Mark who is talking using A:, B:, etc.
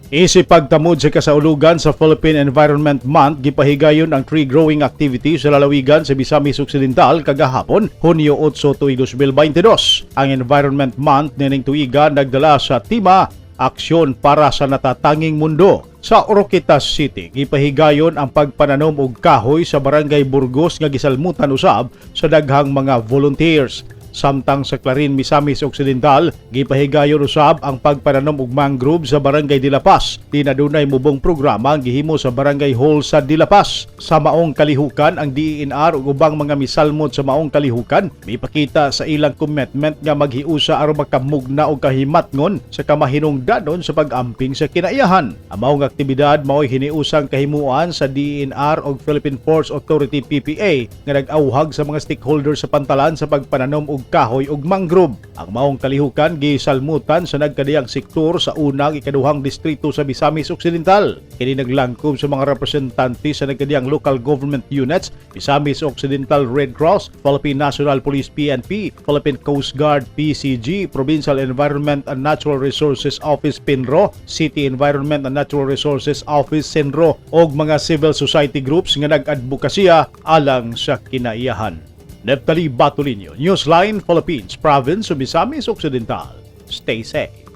A: Isip pagtamod sa kasaulugan sa Philippine Environment Month, gipahigayon ang tree growing activity sa lalawigan sa Misamis Occidental kagahapon, Hunyo 8, tuig 2022. Ang Environment Month nining tuiga nagdala sa tema "Aksyon para sa Natatanging Mundo." Sa Oroquieta City, gipahigayon ang pagpananom og kahoy sa Barangay Burgos nga gisalmutan usab sa daghang mga volunteers. Samtang sa Clarin, Misamis Occidental, gipahigayon usab ang pagpananom og mangrove sa Barangay de la Paz. Di nadunay mubong programa ang gihimo sa Barangay Hall sa de la Paz. Sa maong kalihukan, ang DENR ug ubang mga misalmot sa maong kalihukan mipakita sa ilang commitment nga maghiusa aron makamugna og kahimatngon sa kamahinungdanon sa pag-amping sa kinaiyahan. Ang maong aktibidad mao'y hiniusang kahimuan sa DENR ug Philippine Ports Authority PPA nga nag-awhag sa mga stakeholders sa pantalan sa pagpananom og kahoy ug mangrove. Ang maong kalihukan gisalmutan sa nagkadiyang sektor sa unang ikaduhang distrito sa Misamis Occidental. Kini naglangkob sa mga representante sa nagkadiyang local government units, Misamis Occidental Red Cross, Philippine National Police PNP, Philippine Coast Guard PCG, Provincial Environment and Natural Resources Office PENRO, City Environment and Natural Resources Office CENRO ug mga civil society groups nga nag-adbokasiya alang sa kinaiyahan. Neptali Batulinio, Newsline Philippines, Province of Misamis Occidental. Stay safe.